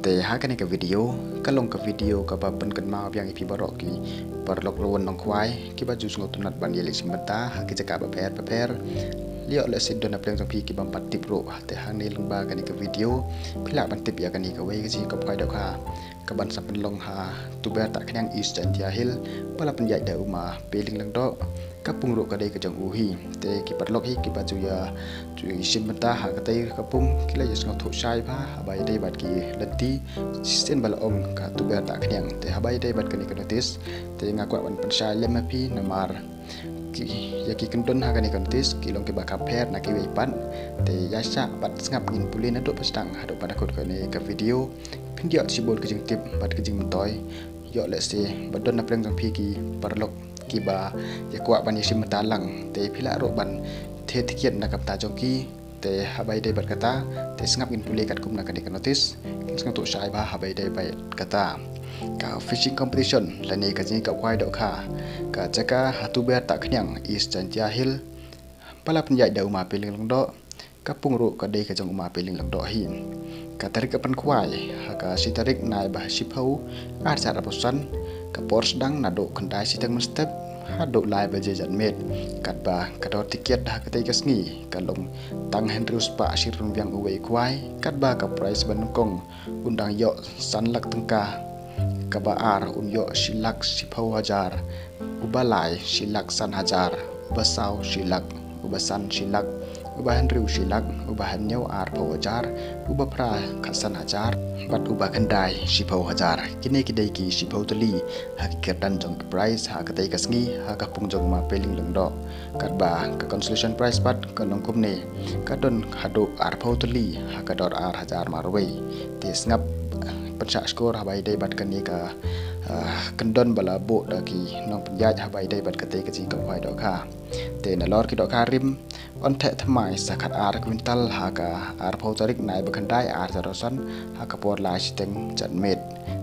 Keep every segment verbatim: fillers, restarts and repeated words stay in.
Te ha kane ka video, ka long ka video kaba pynkynmaw biang ïa phi baroh ki paralok ruh nongkhwai kiba ju sngewtynnat ban ïaleh shim bynta ha ki jaka bapher bapher. Lehse don na pdeng jong phi ki bym pat tip ruh. Te hangne lyngba kane ka video phi lah ban tip ïa kane kawei ka jingïakop khwai dohkha kaban sa pynlong ha Tuber Tahkhniang, East Jaintia Hills, ba la pynïaid da u Ma Pelieng Lyngdoh. Ka pung ruh ka dei ka jong u hi. Te ki paralok hi kiba ju ïa, ju ïashim bynta ha katei ka pung ki la ïasngewthuh shai bha haba ïadei bad ki lynti shisien ba la ong ka Tuber Tahkhniang. Te haba ïadei bad kane ka notice, te nga kwah ban pynshai lem ha phi namar ki, ïa ki kyndon ha kane ka notice ki long kiba kham pher na kiwei pat. Te ïa shah bad sngap, ngin pule naduh ba sdang haduh ba la kut kane ka video. Phin ïoh shibun ka jingtip bad ka jingmyntoi. Ïoh lehse ba don na pdeng jong phi ki paralok kiba ïa kwah ban ïashim bynta lang, te phi lah ruh ban thied tiket na ka bynta jong ki. Te haba ïadei bad kata, te sngap, ngin pule katkum na kane ka notice, ngin sngewthuh shai bha haba ïadei bad kata. Ka fishing competition lane ka jingïakop khwai dohkha ka jaka ha Tuber Tahkhniang, East Jaintia Hills, ba la pynïaid da u Ma Pelieng Lyngdoh. Ka pung ruh ka dei ka jong u Ma Pelieng Lyngdoh hi. Ka tarik ka pynkhwai ha ka shi tarik nai ba shiphew, ar hajar arphew san. Ka por sdang naduh khyndai shiteng mynstep haduh lai baje janmiet. Katba ka dor tiket ha katei ka sngi ka long tang hynriew spah shi ryngwiang uwei u khwai, katba ka prize ba nyngkong un dang ïoh san lak tyngka, kaba ar un ïoh shi lak shiphew hajar, uba lai shi lak san hajar, uba saw shi lak, uba san shi lak, uba hynriew shi lak, uba hynñiew arphew hajar, uba phra khatsan hajar, bad uba khyndai shiphew hajar. Kine ki dei ki shiphew tylli ha ki kyrdan jong ki prize ha katei ka sngi ha ka pung jong u Ma Pelieng Lyngdoh. Katba ka consolation prize pat ka long kumne, ka don haduh arphew tylli ha ka dor ar hajar marwei. Te sngap, pynshah shkor haba ïadei bad kane ka, ah, kyndon ba la buh da ki nongpynïaid haba ïadei bad katei ka jingïakop khwai dohkha. Te nalor ki dohkha rim, yn theh thymmai sa khatar kwintal ha ka arphew tarik nai ba khyndai, ar hajar arphew san, ha ka por lai shiteng janmiet.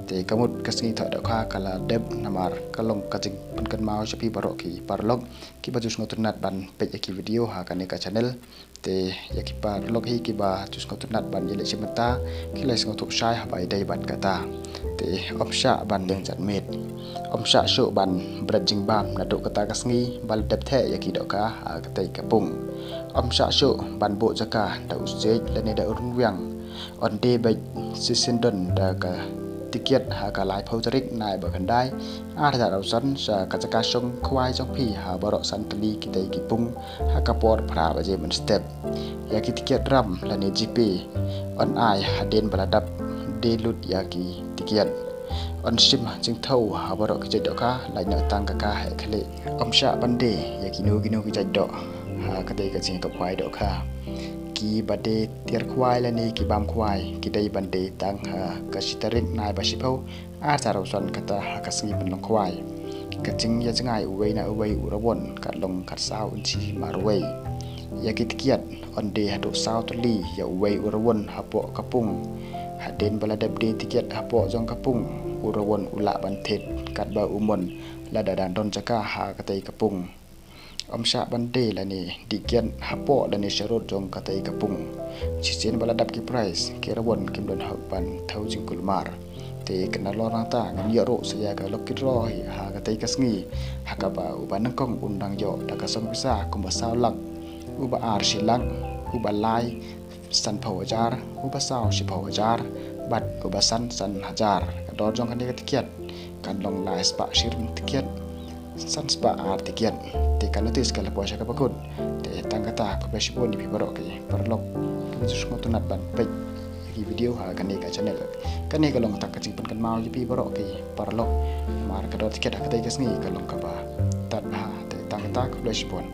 Te ka mut ka sngi thoh dohkha ka la dep namar ka long ka jingpynkynmaw sha phi baroh ki paralok kiba ju sngewtynnat ban peit ïa ki video ha kane ka channel. Te ïa ki paralok hi kiba ju sngewtynnat ban ïaleh shim bynta, ki la sngewthuh shai haba ïadei bad kata. Te ym shah ban deng janmiet, ym shah shuh ban bret jingbam naduh kata ka sngi ba la dep theh ïa ki dohkha ha katei ka pung. Ym shah shuh ban buh jaka da u stage lane da u ryngwiang. Yn die beit shisien don da ka tiket ha ka laiphew tarik nai ba khyndai, ar hajar arphew san, sha ka jaka shong khwai jong phi ha baroh san tylli kitei ki pung ha ka por phra baje mynstep. Ïa ki tiket ram lane G P yn ai hadien ba la dep die lut ïa ki tiket. Yn shim jingthew ha baroh ki jait dohkha, lait noh tang ka kha heh khlieh. Ym shah ban die ïa kino kino ki jait doh ha katei ka jingïakop khwai dohkha. Kiba die tiar khwai lane ki bam khwai ki dei ban die tang ha ka shi tarik nai ba shiphew, ar hajar arphew san, kata ha ka sngi pynlong khwai. Ka jingïajngai uwei na uwei u rawon ka long khatsaw inchi marwei. Ïa ki tiket yn die haduh saw tylli ïa uwei u rawon hapoh ka pung. Hadien ba la dep die tiket hapoh jong ka pung, u rawon u lah ban thied katba u mon lada dang don jaka ha katei ka pung. Ym shah ban die lane dih kiad hapoh lane sharud jong katei ka pung. Shisien ba la dep ki prize, ki rawon kim don hok ban thew jingkulmar. Te ka nalor nangta ngin ïoh ruh sa ïa ka lucky draw hi ha katei ka sngi, ha kaba uba nyngkong un dang ïoh da ka song pisa kumba saw lak, uba ar shi lak, uba lai sanphew hajar, uba saw shiphew hajar, bad uba san san hajar. Ka dor jong kane ka tiket kan long lai spah shi ryngwiang tiket, san spah ar tiket. Te ka notice ka la poi sha kaba kut. Te tang kata, khublei shibun ïa phi baroh ki paralok kiba ju sngewtynnat ban peit ïa ki video ha kane ka channel. Kane ka long tang ka jingpynkynmaw ïa phi baroh ki paralok. Namar ka dor tiket ha katei ka sngi ka long kaba tad bha. Te tang kata, khublei shibun.